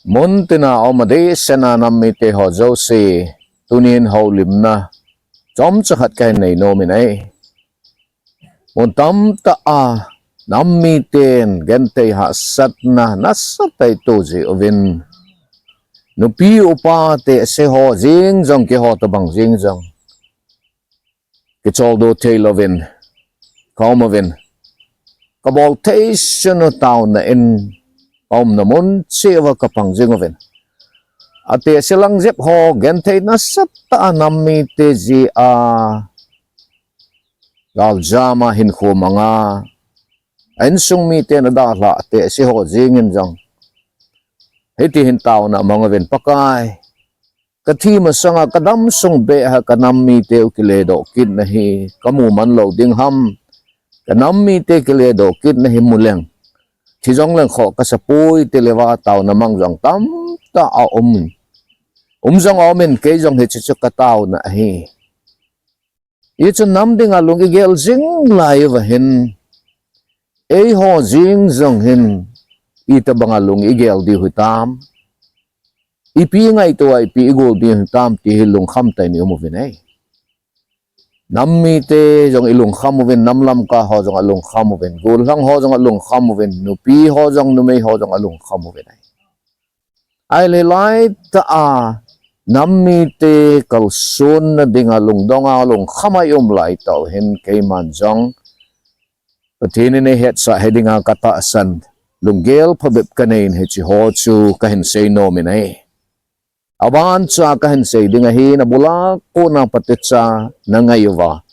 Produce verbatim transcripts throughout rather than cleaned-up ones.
Mun tina um a dehset a nam mite ho jouse, tunin houlimna chomcha khat kahin nei nom in ahi. Mun tamtah a nam miten genthei hahsatna nasatah a itoh jeh uvin, nupi upa tehse ho jeng jong, keiho tobang jeng jong, kicholdo thei louvin kaum uvin, kabol thei sunu taona in kaumna mun cheh uva kapang jing uvin, atehse lang jep ho genthei nasatah a nam mite jeh a galjam a hinkho mang a, a insung miten adalhah tehse ho jeng in jong hiti hin taona amang uvin, Pakai, kathi masanga kadam sung beh a kanam mite u kiledoh kit na hi kamu man lou ding ham, kanam mite kiledoh kit na hi mu leng, thi jong leng khoh kasapoi, ti leuva taona mang jong tamtah a um in, um jong aum in, kei jong hiche chu kataona ahi. Hichu nam dinga lung igel jing lai uva hin, eiho jeng jong hin itobanga lung igel diu hitam, ipi ngaito a ipi igol diu hitam ti hi lungkham tah in i um uvin ahi. Nam mite jong ilungkham uvin, nam lamkai ho jong alungkham uvin, gollhang ho jong alungkham uvin, nupi ho jong, numei ho jong alungkham uvin ahi. Ahile laitah a nam mite kalsonna dinga lungdong a lungkham a i um lai tah u hin keiman jong Pathen in eihetsah hi dinga katahsan lunggel phabep kanei in hiche ho chu kahin sei nom in ahi. Aban cha kahin sei ding ahi, nabul a kona phatecha nangai uva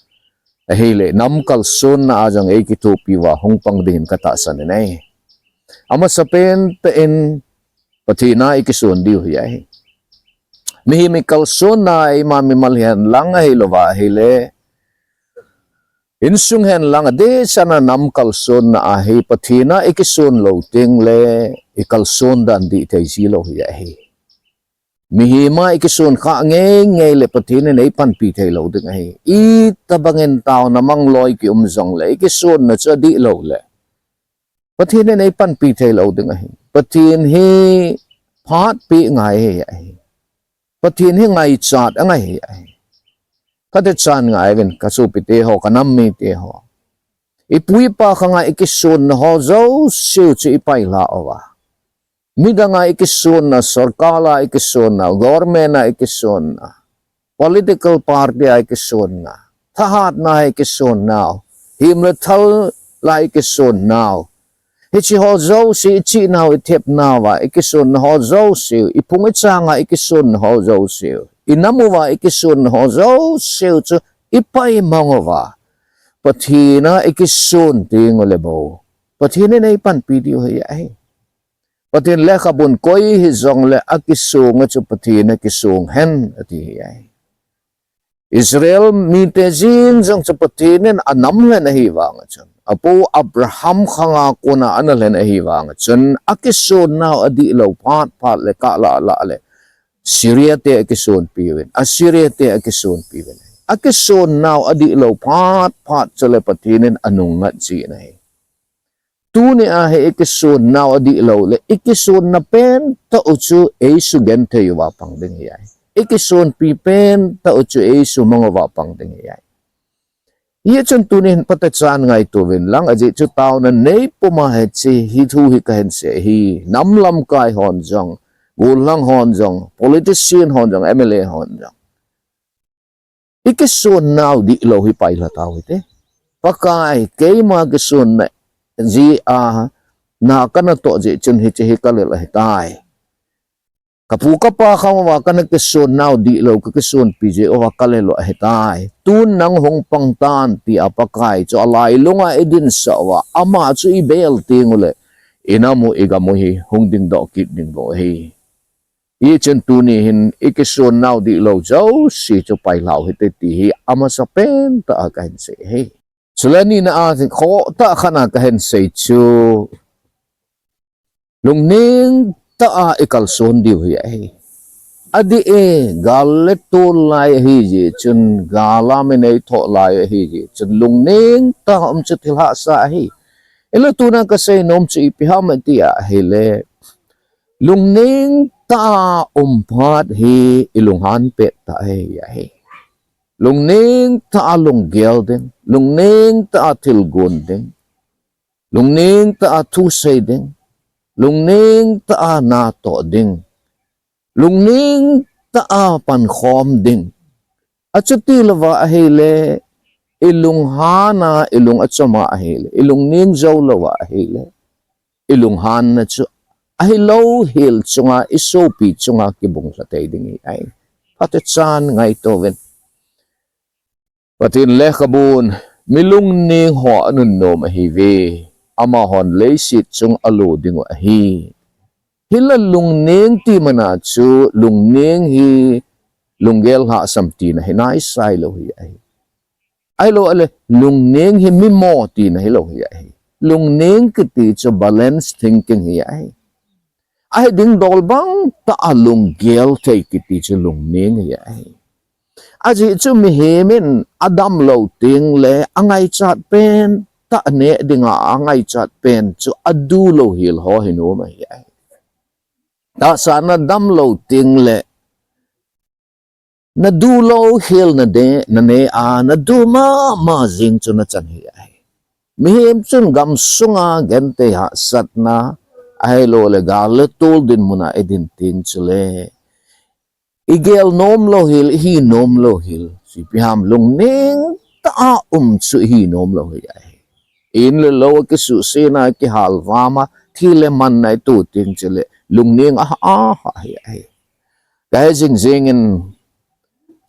ahile, nam kalsonna a jong eikithopi uva hung pang dingin katahsan in ahi. Amasapen tah in Pathen a ikisun diu hi ahi. Mihem ikalsonna eima mimal hihen lang ahilouva ahile, insung hihen lang adehset a nam kalsonna a hi Pathen a ikisun lou tengle ikalson dan dih thei jilou hi ahi. Mihem a ikisun khah ngeingei le Pathen in eipanpi thei lou ding ahi. Itobangin taona mang loi kium jongle ikisonna chu adih lou le Pathen in eipanpi thei lou ding ahi. Pathen hi phatpeh ngai ahi. Pathen hi ngaichat angai ahi. Phatechan ngai uvin kasopite ho, kanam mite ho. Ipu ipa khanga ikisonna ho jouseu chu ipailha uva, midang a ikisonna, sorkar a ikisonna, government a ikisonna, political party a ikisonna, thahatna a ikisonnau, himle thal a ikisonnau, hiche ho jouse, ichihnau ithepnau a ikisonna ho jouseu, iphung ichang a ikisonna ho jouseu, inam uva ikisonna ho jouseu chu ipaimang uva Pathen a ikisun tengule bou Pathen in eipanpi diu hi ahi. Pathen lekhabun koi hijongle akisong a chu Pathen a kisong hen ati hi ahi. Israel mite jeng jong chu Pathen in anam lhen ahivanga chun, apu Abraham khanga kona ana lhen ahivanga chun, akisonnau adihlou phat phat le kalah lah le Syria te akisonpiuvin, Assyria te akisonpiuvin. Akisonnau adihlou phat phat chule Pathen in anungngat jin ahi. Tunia hi ikisonnau adihlou le ikisonna pentah u chu eisugenthei uva pang ding hi ahi. Ikisonpi pentah u chu eisumang uva pang ding hi ahi. Hichun tunin phatechan ngaito uvin lang, ajeh chu taona neipuma hiche hi thu hi kahin sei ahi. Nam lamkai hon jong, gollhang hon jong, politician hon jong, M L A hon jong, ikisonnau dihlou hi pailha tau hite. Pakai, keima kisonna jeh a na kanatoh jeh chun hiche hi kalel ahitai. Kapu kapa khang uva kana kisonnau dihlou, kakisonpi jeh uva kalel u ahitai. Tun nang hung pang tan tia Pakai chu alailunga idinsah uva, ama chu ibel tengule inam u igam u hi hung dingdoh kit ding bou ahi. Hichun tuni hin ikisonnau dihlou jouse chu pailhau hite ti hi amasapen tah a kahin sei ahi. Chule nina a, khohtah khat a kahin sei chu, lungneng tah a ikalson diu hi ahi. Adih e, gal le tol lai ahijeh chun, gal a mi neithoh lai ahijeh chun, lungneng tah a um chu thil hahsa ahi. Ahile tuna kasei nom chu ipi ham tia ahile, Lungning tah a um phat hi ilunghan pet tah ahi. Lungning tah a lunggel ding, lungning tah a thilgon ding, lungning tah a thusei ding, lungning tah a natoh ding, lungning tah a pankhom ding. Achuti louva ahile, ilunghan a, ilung achom a ahile, ilungning jou louva ahile, ilunghanna chu ahilou hel chunga, isopi chunga kibung lha tei ding ahi. Phatechan ngaito uvin. Pathen lekhabun, mi lungning ho anunnom ahiuve, amahon leiset chung alo dingu ahi. Hinla lungning ti mana chu, lungning hi lunggel lhahsam tina hi naisai lou hi ahi. Ahilou le, lungning hi mimo tina hilou hi ahi. Lungning kiti chu balance thinking hi ahi. Ahi ding dol bang tah a lunggel thei kiti chu lungning hi ahi. Ajeh chu mihem in adamlou teng le angaichat pen tah neh dinga angaichat pen chu adulou hel ho hi nom ahi. Tahsa nadamlou teng le nadulou hel nade, naneh a, nadu mama jing chu nachan hi ahi. Mihem chun gamsunga genthei hahsatna, ahilou le gal le tol dinmuna idin teng chule igel nomlou hel, ihi nomlou hel. Ipi ham lungning tah a um chu ihi nomlou hi ahi. In le lou akisuhsetna, kihalvama, thi le manna ito teng chule lungning aha aha hi ahi. Kahe jing jingin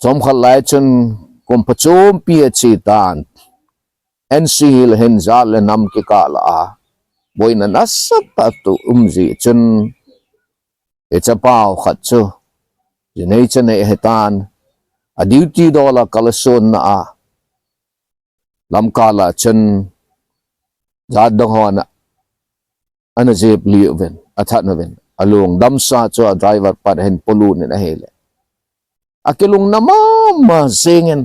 chomkhat lai chun kum phachompi achetan. N C Hill hin jat le nam kikah lah a boina nasatah a um jeh chun ichapau khat chu jinei chanei ahitan, a duty dol a kalasonna a lamkal a chun jat dong hon ana jeplih uvin, athat uvin, alung damsa chu a driver pat hin polut in ahile, akilungna mama jingin,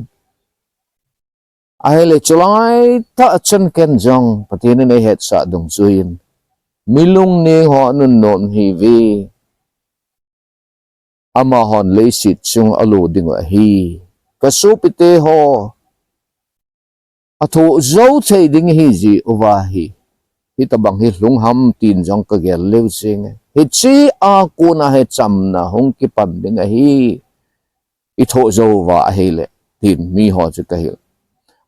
ahile chulai tah chun ken jong Pathen in eihetsah dungjuiyin, mi lungning ho anunnom ahiuve, amahon leiset chung alo dingu ahi. Kasopite ho, athoh jou thei ding ahi jeh uva hi, hitobang hi lhung ham tin jong kagel leu jenge. Hiche a kona hi chamna hung kipan ding ahi, ithoh jou uva ahile, tin miho chu kahil.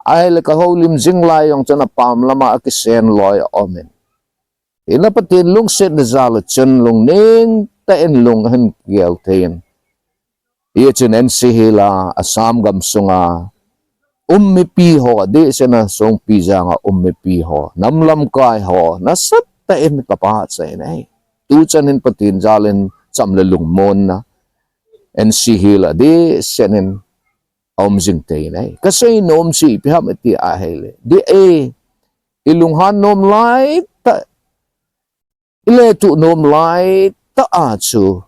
Ahile kahoulim jing lai jong chun apam lama akisen loi aumin, hinla Pathen lungsetna jal a chun lungning tah in lung ahin gel thei in, hichun N C Hill a, Assam gamsunga um mipi ho, adehset a Songpijang a um mipi ho, nam lamkai ho nasatah in kapachat ahi. Tuchan in Pathen jal in cham le lungmonna N C Hill a adehset in aum jing thei ahi. Kasei nom chu ipi ham iti ahile, dih e, ilunghan nom lai tah, iletuh nom lai tah a chu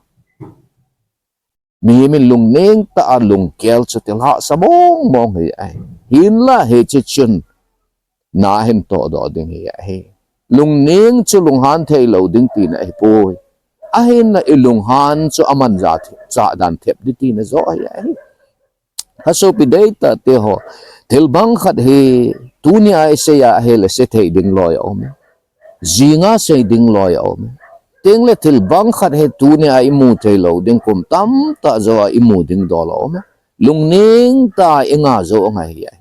mihem in lungning tah a lunggel chu thil hahsa mong mong hi ahi. Hinla hiche chun na ahin tohdoh ding hi ahi. Lungning chu lunghan thei lou ding tina ahipoi. Ahinla ilunghan chu aman ja thep, chah dan thep ding tina joh hi ahi. Kasopi deitah te ho, thil bang khat hi tunia isei a ahile sei thei ding loi aume. Jinga sei ding loi aume. Tengle thil bang khat hi tunia imu thei lou ding, kum tamtah jou a imu ding dol aume. Lungning tah a inga jou angai hi ahi.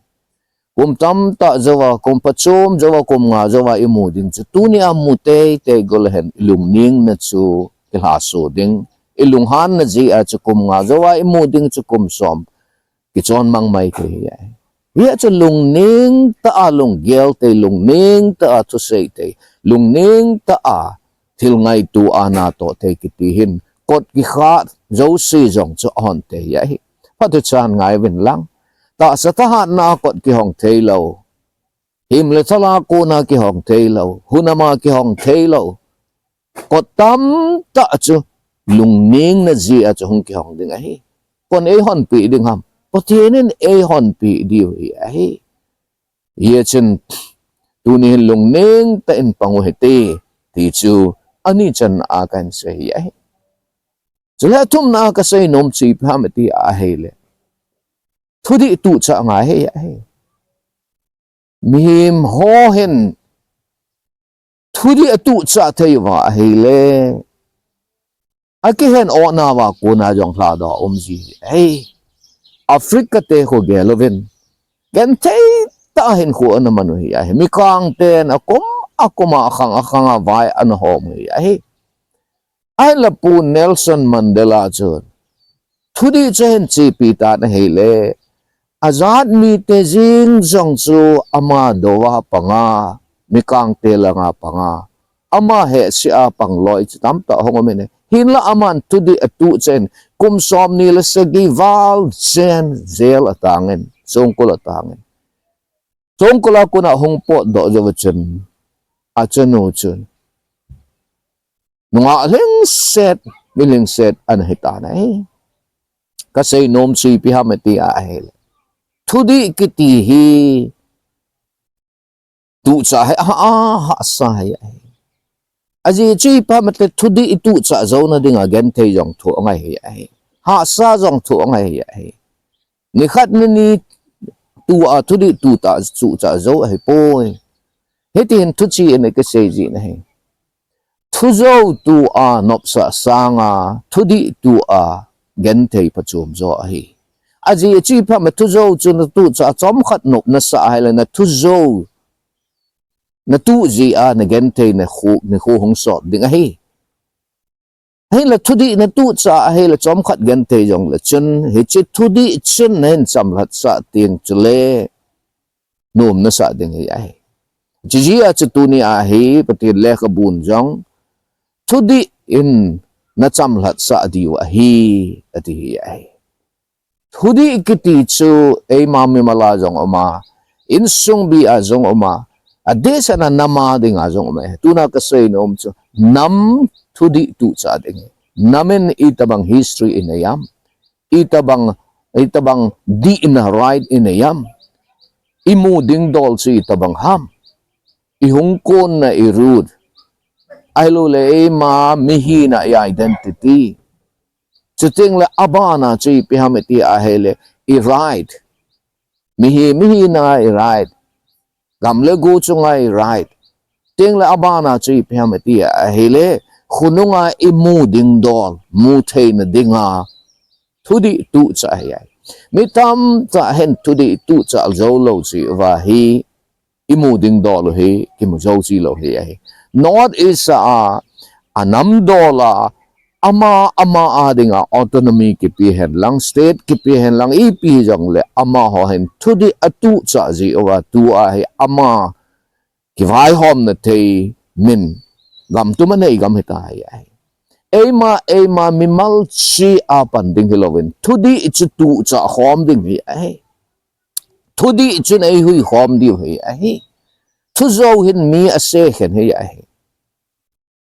Kum tamtah jou a, kum phachom jou a, kum nga jou a imu ding chu tunia mu teitei gol hen, ilungningna chu kilhaso ding. Ilunghanna jeh a chu kum nga jou a imu ding chu kum som kichon mang mai thei hi ahi. Hia chu lungning tah a lunggel thei, lungning tah a thusei thei, lungning tah a thil ngaito a natoh thei kiti hin kot kikha jouse jong chu ahon thei ahi. Phatechan ngai uvin lang. Tahsa thahatna a kot kihong thei lou, him le thal a kona kihong thei lou, hunam a kihong thei lou kot tamtah chu lungning na jeh a chu hung kihong ding ahi. Kon eihonpeh ding ham? Pathen in eihonpeh diu hi ahi. Hichun tuni hin lungning tah in pang u hite, ti chu Ani channa a kahin sei ahi. Chule athumna a kasei nom chu ipi ham iti ahile, thudih tuchah ngai ahi. Mihem ho hin thudih atuchah thei uva ahile, akihen ohna uva kona jong lhadoh a um ji ahi. Africa te khu gel uvin, genthei tah a hinkho ana man u ahi. Mikang ten akum akum a, akhang akhang a vai ana hom u ahi. Ahinla Pu Nelson Mandela chun thudih chu ahin chepi tan ahile, ajat mite jeng jong chu ama dou a panga, mikang te langa panga, ama hehse a pang loi chu tamtah hung um in ahi. Hinla aman thudih atuchah in kum somni le sagi val chen jail a tangin, songkul a tangin, songkul a kona hung potdoh jou chun, achanu chun nungah lhingset, mi lhingset ana hi tan ahi. Kasei nom chu ipi ham iti ahile, thudih kiti hi tuchah hi a, a, hahsa hi ahi. Ajeh chu ipi ham iti, thudih ituchah jouna dinga genthei jong thoh angai hi ahi. Hahsa jong thoh angai hi ahi. Nikhat nini tua thudih tuchah, tuchah jou ahipoi. Hitihin thuche in ikisei jin ahi. Thujou tua nopsah sanga thudih tua genthei phachom jo ahi. Ajeh chu ipi ham, thujou chu natuchah chomkhat nop nasah ahile nathujou, natuh jeh a nagenthei nikho, nikho hung sot ding ahi. Ahinla thudih natuchah ahile chomkhat genthei jongle chun, hiche thudih chun nahin chamlhat sah teng chule nom nasah ding hi ahi. Hiche jeh a chu tuni a hi Pathen lekhabun jong thudih in nachamlhat sah diu ahi, ati hi ahi. Thudih kiti chu eima mimal a jong um a, insung bi a jong um a, adehset a nam a dinga jong um ahi. Tuna kasei nom chu nam thudih tuchah ding ahi. Nam in itobang history inei am, itobang, itobang dihna right inei am, imu dingdol chu itobang ham, ihung konna i root, ahilouleh eima mihina i identity. Chuteng le abana chu ipi ham iti ahile i right. Mihem, mihina i right. Gam le go chunga i right. Chuteng le abana chu ipi ham iti ahile khonunga imu dingdol, mu theina dinga thudih tuchah hi ahi. Mi tamtah hin thudih tuchah jou lou chu uva hi imu dingdol u hi kimu jou ji lou hi ahi. North East a, anam dol a, ama, ama a dinga autonomy kipe hen lang, state kipe hen lang, ipi hijongle amaho hin thudih atuchah ji uva tua hi ama kivaihomna thei min gam tuma nei gam hita hi ahi. Eima, eima mimal chi a pan ding hilouvin thudih chu tuchah khom ding hi ahi. Thudih chun eihui khom diu hi ahi. Thujou hin mi asekhen hi ahi.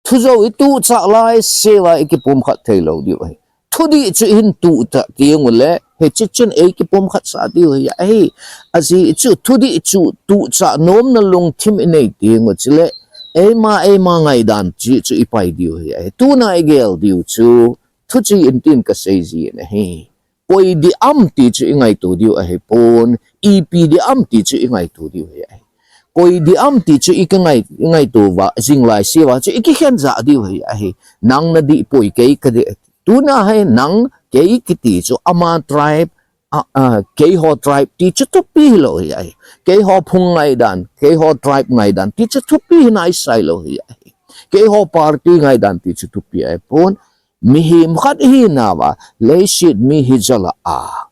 Thujou ituchah lai seuva ikipumkhat thei lou diu ahi. Thudih chu ihin tuchah teng ule hiche chun eikipumkhat sah diu hi ahi. Ajeh chu thudih chu tuchah nomna lungthim inei teng u chule eima, eima ngaidan chi chu ipai diu hi ahi. Tuna igel diu chu thuche in tin kasei jin ahi. Koi dih am ti chu ingaito diu ahipon, ipi dih am ti chu ingaito diu hi ahi. Koi dih am ti chu ikingai, ingaito uva jing lai seuva chu ikikhen jah diu hi ahi. Nang nadih poi, kei kadih. Tuna hi nang, kei kiti chu ama tribe, a, a, keiho tribe ti chu thupi hilou hi ahi. Keiho phung ngaidan, keiho tribe ngaidan ti chu thupi hi naisai lou hi ahi. Keiho party ngaidan ti chu thupi ahipon, mihem khat ihinauva leiset mi hijoh lah a,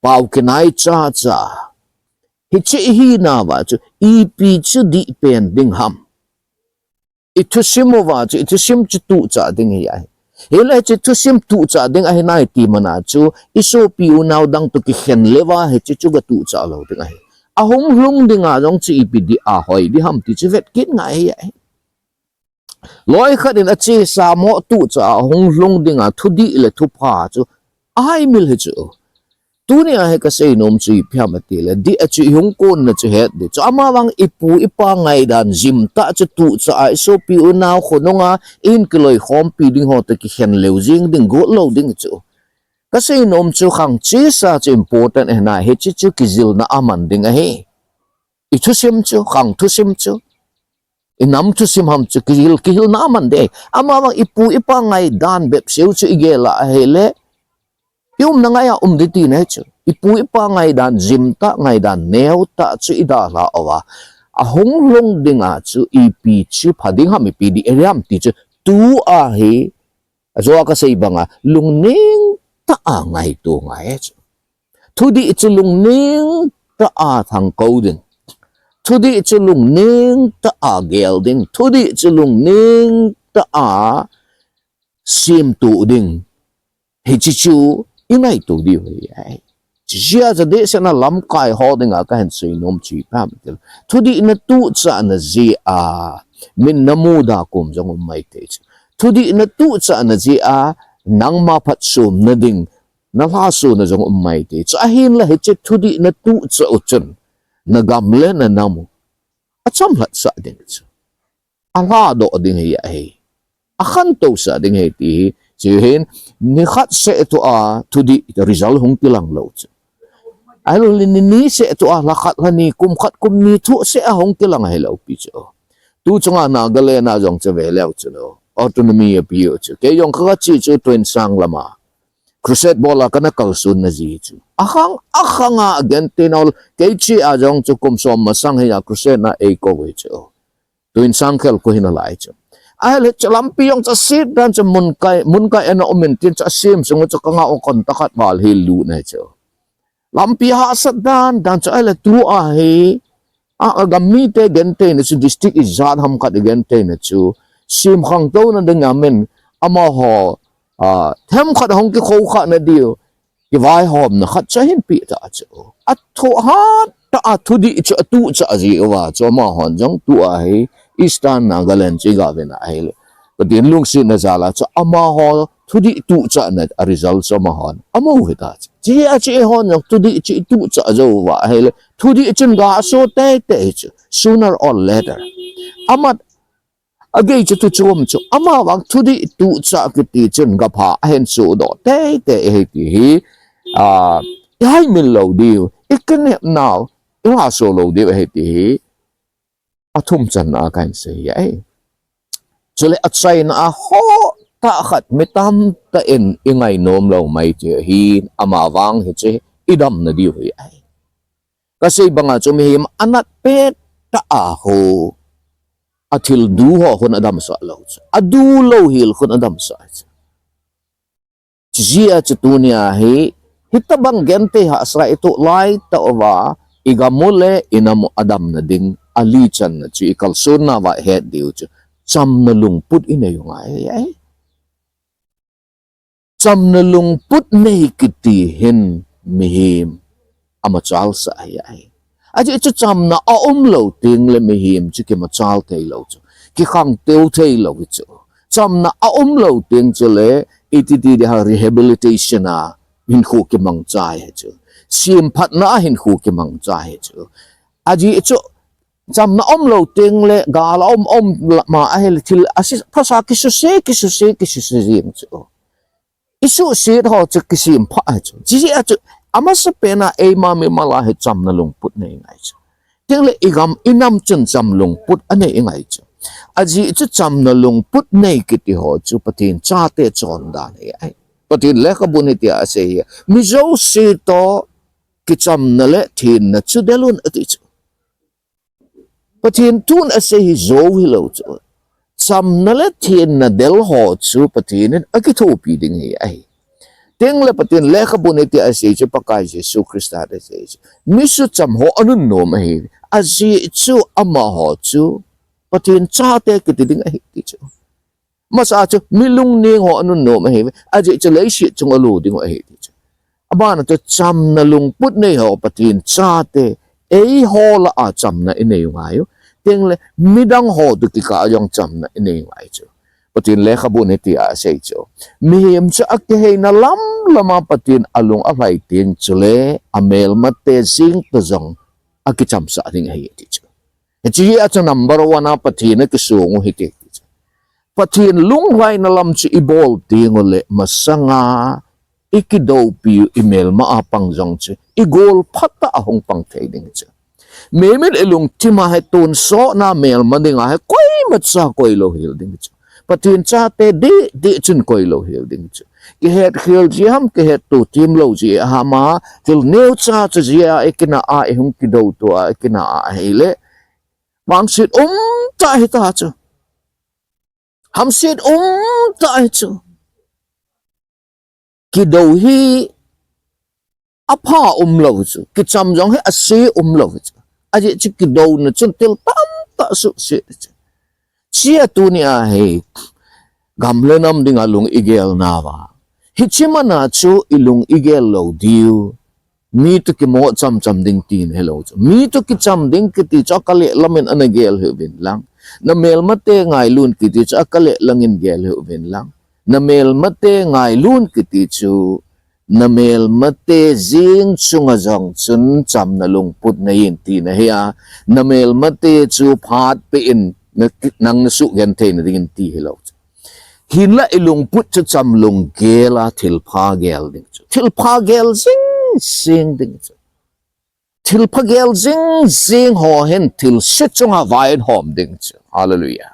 pao kinai chacha, hiche ihinauva chu ipi chu dih pen ding ham. Ithusim uva chu ithusim chu tuchah ding hi ahi. Hile hiche thusim tuchah ding ahi nai ti mana chu isopi unau dang toh kikhen leuva hiche chu gatuchah lou ding ahi. Ahung lhung dinga jong chu ipi dih a hoi ding ham ti chu vet kit ngai hi ahi. Loi khat in achesa mo tuchah a hung lhung dinga thudih le thupha chu ahaimil hi chu. Tunia hi kasei nom chu ipi ham itile, dih a chu ihung konna chu het ding chu. Amavang ipu ipa ngaidan jim tah chu tuchah a isopi unau khonunga ihinkiloikhompi ding ho toh kikhen leu jing ding, got lou ding chu. Kasei nom chu khang chesa chu important ahi nai, hiche chu kijilna aman ding ahi. Ithusim chu, khang thusim chu, inam thusim ham chu, kihil, kihilna aman ding ahi. Amavang ipu ipa ngaidan bepseu chu igel a ahile, iumna ngai a um ding tina ahi chu. Ipu ipa ngaidan jim tah, ngaidan neo tah chu idalha uva, ahung lhung dinga chu ipi chu pha ding ham, ipi ding ahi ham ti chu, tua hi, ajou a kasei banga, lungning tah a ngaito ngai chu. Thudih chu lungning tah a thangkou ding. Thudih chu lungning tah a gel ding. Thudih chu lungning tah a semtup ding. Hiche chu ingaito diu ahi. Chujeh a chu dehsetna lamkai ho dinga kahin seinom chu ipi ham itile, thudih na tuchahna jeh a min namuda kom jong um maithei chu. Thudih na tuchahna jeh a nangma phatchomna ding nalhahsamna jong um maithei chu. Ahinla hiche thudih na tuchah u chun nagam le nanam u achamlhatsah ding chu. Alhadoh ding ahi. Akhantousa ding ahi ti hi. Chuhin nikhat seh tua thudih result hung kilang lou chu. Ahilouleh ni ni seh tua lha khat lha ni, kum khat kum ni thoh seh a hung kilang ahilou pi chu. Tu chunga Nagaland a jong chu veleu chun, autonomy ape u chu. Kei jong kache chu Tuensang lama crusade bol a kana kalsonna jeh chu. Akhang, akhang a genthei nau, kei che a jong chu kum som masang hi a crusade na eikou u chu. Tuensang khel khu hi nalai chu. Ahile chu lampi jong chu aset dan chu mun kai, mun kai ana um in tin chu asem sung u chu kangah u kon tah khat val hi lut nai chu. Lampi hahsat dan dan chu ahile tua hi, a, agam mite gentheina chu district ijat ham khat igentheina chu, sem khangtouna dinga min amaho, a, themkhat hung kikhoukhah na diu kivaihomna khat chu ahin peh tah chu. Athoh hat tah a thudih chu atuchah jeh uva chu amahon jong tua hi Eastern Nagaland chu iga vena ahile, Pathen lungsetna jal a chu amaho thudih tuchahna a result chu amahon amu hita chu. Chujeh a chu eihon jong thudih chu ituchah jou uva ahile, thudih chun ga aso teitei chu, sooner or later. Amat agei chu thu chom chu, amavang thudih tuchah kiti chun gapha ahin sodoh teitei ahi ti hi, a, ihaimil lou diu, ikinepnau ilhaso lou diu ahi ti hi athum channa a kahin sei ahi. Chule achaina a, hoitah khat mi tamtah in ingainom lou mai ti ahin, amavang hiche idamna diu hi ahi. Kasei banga chu mihem anat pettah a ho, athil du ho khun adamsah lou chu. Adu lou hel khun adamsah chu. Chujeh a chu tunia hi, hitobang genthei hahsa itoh laitah uva, igam u le inam u adamna ding alichanna chu ikalsonna uva ihet diu chu, chamna lungput inei u ngai ahi. Chamna lungput nei kiti hin mihem amachalsah ahi. Ajeh chu chamna aumlou tengle mihem chu kimachal theilou chu, kikhangtou theilou hi chu. Chamna aumlou teng chule, iti ti ding ham, rehabilitation a hinkho kimangcha hi chu. Semphatna a hinkho kimangcha hi chu. Ajeh chu chamna aumlou tengle gal aum, aum ma ahile thil ase, phasa kisuse, kisuse, kisuse jeng chu. Isuhset ho chu kisempha ahi chu. Chujeh a chu amasapen a eima mimal a hi chamna lungput nei ngai chu. Tengle igam inam chun cham lungput anei ngai chu. Ajeh chu chamna lungput nei kiti ho chu Pathen chate chondan ahi. Pathen lekhabun hitia asei hi. Mi jouse toh kichamna le thenna chu del un ati chu. Pathen thun asei hi jou hilou chu. Chamna le thenna del ho chu Pathen in akithopi ding hi ahi. Tengle Pathen lekhabun hitia asei chu, Pakai Jesu Christa in asei chu, mi sucham ho anunnom ahi. Ajeh chu amaho chu Pathen chate kiti ding ahi ti chu. Masa chu mi lungning ho anunnom ahi. Ajeh chu leiset chunga lo ding u ahi ti chu. Abana chu chamna lungput nei ho Pathen chate, eiho lah a chamna inei u ngai u. Tengle midang ho toh kikah a jong chamna inei u ngai chu. Pathen lekhabun hitia asei chu. Mihem chu akiheina lamlama Pathen alung alhai teng chule amelmate jeng toh jong akichamsah ding ahi ti chu. Hiche hi a chu number one a Pathen akisong u hite ti chu. Pathen lunglhaina lam chu ibol teng ule masanga ikidoupiu imelma a pang jong chu igol phat a ahung pang thei ding chu. Mihem in ilungthim a hi tonsotna melma dinga hi koimacha koilou hel ding chu. Pathen chate deh deh chun koilou hel ding chu. Kihetkhel jeh ham, kihetto themlou jeh ham a, thil neocha chu jeh a ikinah a ihung kidouto a ikinah a ahile vangset umtah hita chu. Hamset umtah hi chu. Kidou hi apha umlou chu. Kicham jong hi ase umlou chu. Ajeh chu kidouna chun thil tamtah suhset chu. Hichea tunia hi gam le nam dinga lung igel nauva, hiche mana chu ilung igel lou diu. Mi toh kimo chamcham ding tina hilou chu. Mi toh kicham ding kiti chu akale lamin ana gel hih uvin lang, namelmate ngailun kiti chu akale langin gel hih uvin lang. Namelmate ngailun kiti chu namelmate jeng chunga jong chun chamna lungput neiyin tina ahi a, namelmate chu phatpeh in, nang nasuhgenthei nadingin ti hilou chu. Hinla ilungput chu cham lunggel a thilpha gel ding chu. Thilpha gel jingjing ding chu. Thilpha gel jingjing ho hin thilse chunga vai in hom ding chu. Hallelujah.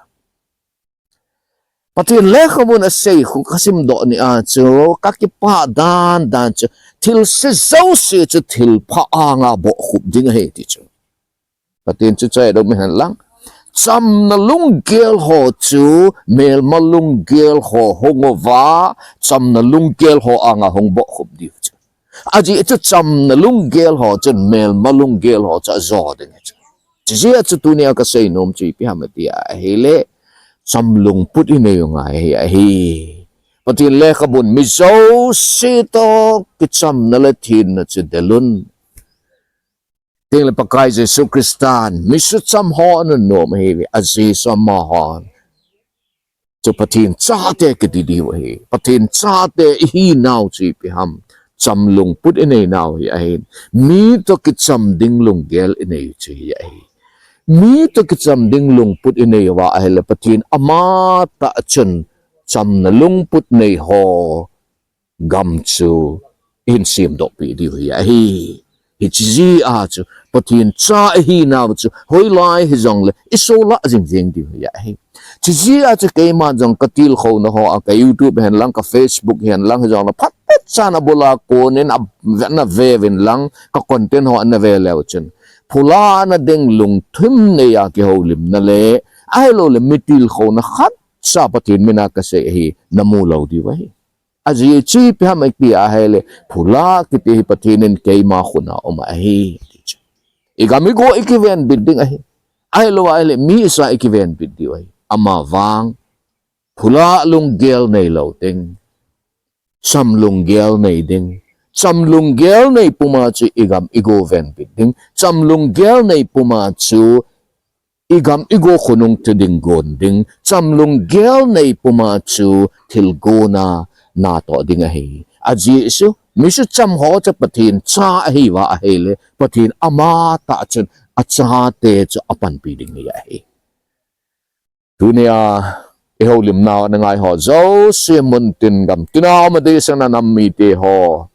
Pathen lekhabun asei khu kasimdoh nia chu kakipah dandan chu. Thilse jouse chu thilpha anga bohkhup ding ahi ti chu. Pathen chu chai dou mihen lang. Chamna lunggel ho chu melma lunggel ho hung uva, chamna lunggel ho anga hung bohkhup diu chu. Ajeh chu chamna lunggel ho chun melma lunggel ho chu ajo ding chu. Hijeh a chu tunia kaseinom chu ipi ham tia ahile, cham lungput inei u ngai ahi. Pathen lekhabun mi jouse toh kichamna le thenna chu delun. Tengle Pakai Jesu Christan misucham ho anunnom ahiuve, ajeh chu amahon chu Pathen chate kiti diu ahi. Pathen chate ihinau chu ipi ham? Cham lungput ineinau hi ahin. Mi toh kicham ding lunggel inei chu hi ahi. Mi toh kicham ding lungput inei uva ahile Pathen amatah chun chamna lungput nei ho gam chu ihin semdohpeh diu hi ahi. Hiche jeh a chu Pathen cha ihinau chu hoilai hijongle isolah jingjing diu hi ahi. Hiche jeh a chu keima jong katilkhouna ho a, ka YouTube hen lang, ka Facebook hen lang hijongle phatechan abula konin ana veuvin lang, ka content ho ana ve leu chun, phula na ding lungthim nei a kihoulimna le ahiloule mitilkhouna khatcha Pathen mina kasei ahi namu lou diu ahi. Ajeh chu ipi ham iti ahile, phula kiti hi Pathen in keima khut a um ahi ti chu. Igam igo ikivenbit ding ahi. Ahilou ahile mi isa ikivenbit diu ahi. Amavang phula lunggel neilou ding, cham lunggel nei ding. Cham lunggel nei puma chu igam igo venbit ding. Cham lunggel nei puma chu igam igo khonung thuding gon ding. Cham lunggel nei puma chu thilgona natoh ding ahi. Ajeh chu misucham ho chu Pathen cha ahiuva ahile Pathen amatah chun achate chu apanpi ding hi ahi. Tunia ihoulimnau ana ngai ho jouse, muntin gamtina um a deisahna nam mite ho,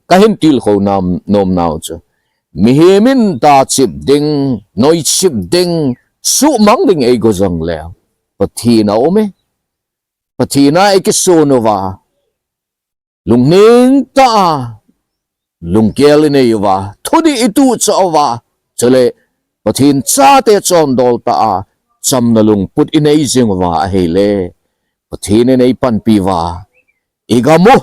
kahin tilkhou nom, nomnau chu mihem in dachip ding, noichip ding, suhmang ding eigo jongle Pathen aume. Pathen a ikison uva, lungning tah a lunggel inei uva, thudih ituhchah uva, chule Pathen chate chondol tah a chamna lungput inei jing uva ahile, Pathen in eipanpi uva, igam u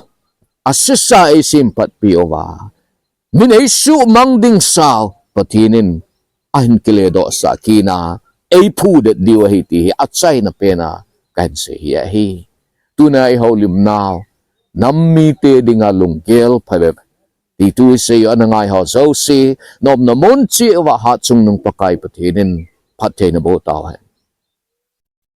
asesa eisemphatpi uva, min eisuhmang ding sau Pathen in ahin kiledohsah kit a eiphudet diu ahi ti hi achaina pena kahin sei hi ahi. Tunia ihoulimnau nam mite dinga lunggel phabep titu isei u ana ngai ho jouse, naumna mun cheh uva hatchungnung Pakai Pathen in phattheina boh tauhen.